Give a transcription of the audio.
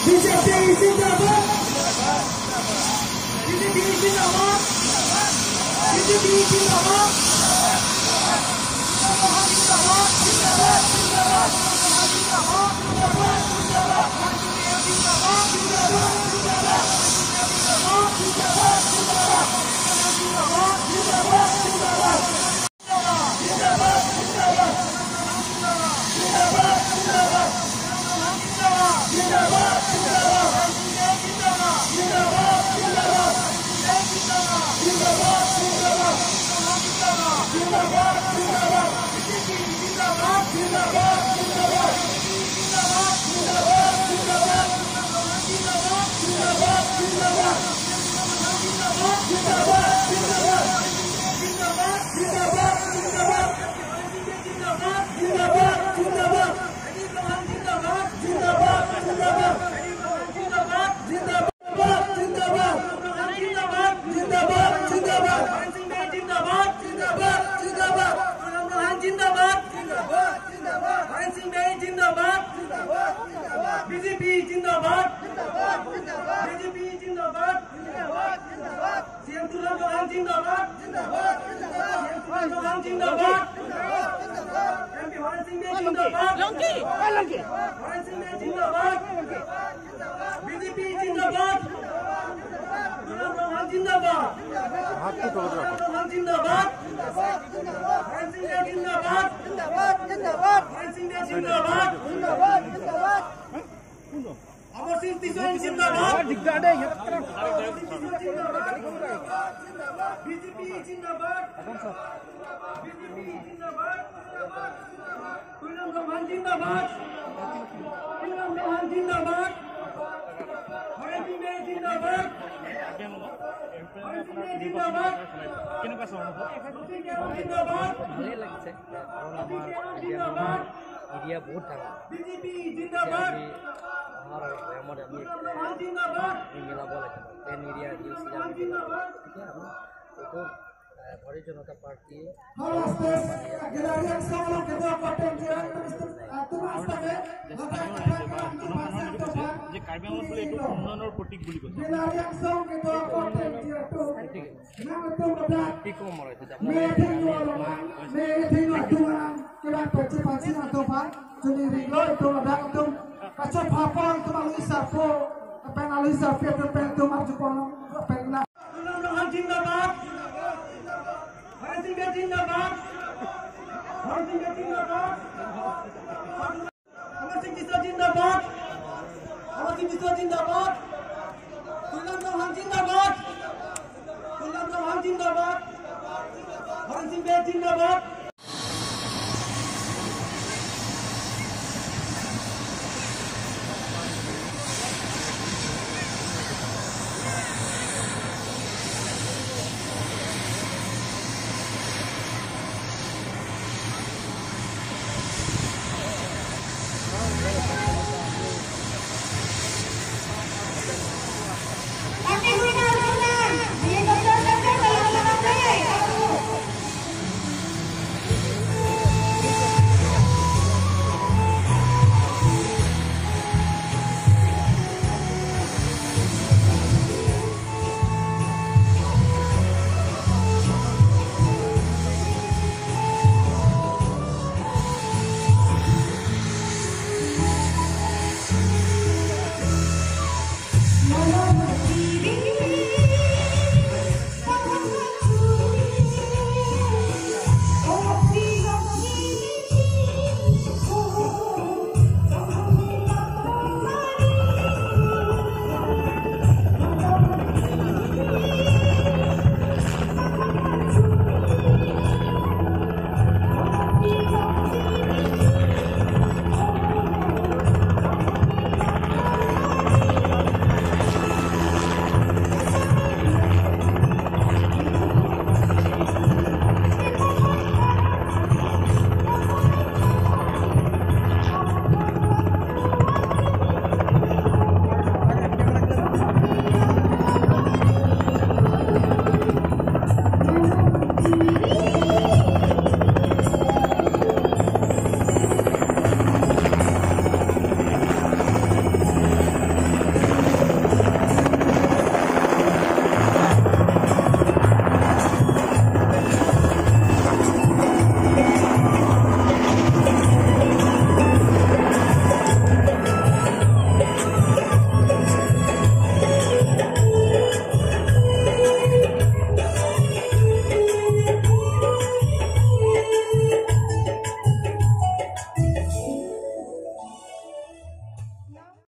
BJP Zindabad! BJP Zindabad! BJP Zindabad! Zindabad! Zindabad! BJP Zindabad! BJP Zindabad! CM Tulam Rohan Zindabad! CM Tulam Rohan Zindabad! MP Horen Singh Zindabad! Horen Singh Zindabad! BJP Zindabad! Tulam Rohan Zindabad! Tulam Rohan Zindabad! Horen Singh Zindabad! Horen Singh Zindabad! Amar Singh Tison Zindabad! BJP Zindabad! BJP Zindabad! Tulam Rohan Zindabad! Tulam Rohan Zindabad! Horen Singh Zindabad! Horen Singh Zindabad! Zindabad! ভালেই লাগিছে কাৰণ আমাৰ area বহুত ডাঙৰ। BJP Zindabad! আমাৰ ভৈয়ামত আমি মিলাব লাগিব প্লেন এৰিয়া হিলছ এৰিয়া আমি মিলাব লাগিব। গতিকে আমি এইটো ভাৰতীয় জনতা পাৰ্টি যে কাৰ্বি আংলং বোলে এইটো উন্নয়নৰ প্ৰতীক বুলি কৈছে। কি ক'ম আৰু এইটো জিন্দাবাদ! হরেন সিং জিন্দাবাদ! হরেন সিং জিন্দাবাদ! অমর সিং জিন্দাবাদ! অমর সিং জিন্দাবাদ! তুলাম রোহান জিন্দাবাদ! তুলাম রোহান জিন্দাবাদ! হরেন সিং জিন্দাবাদ!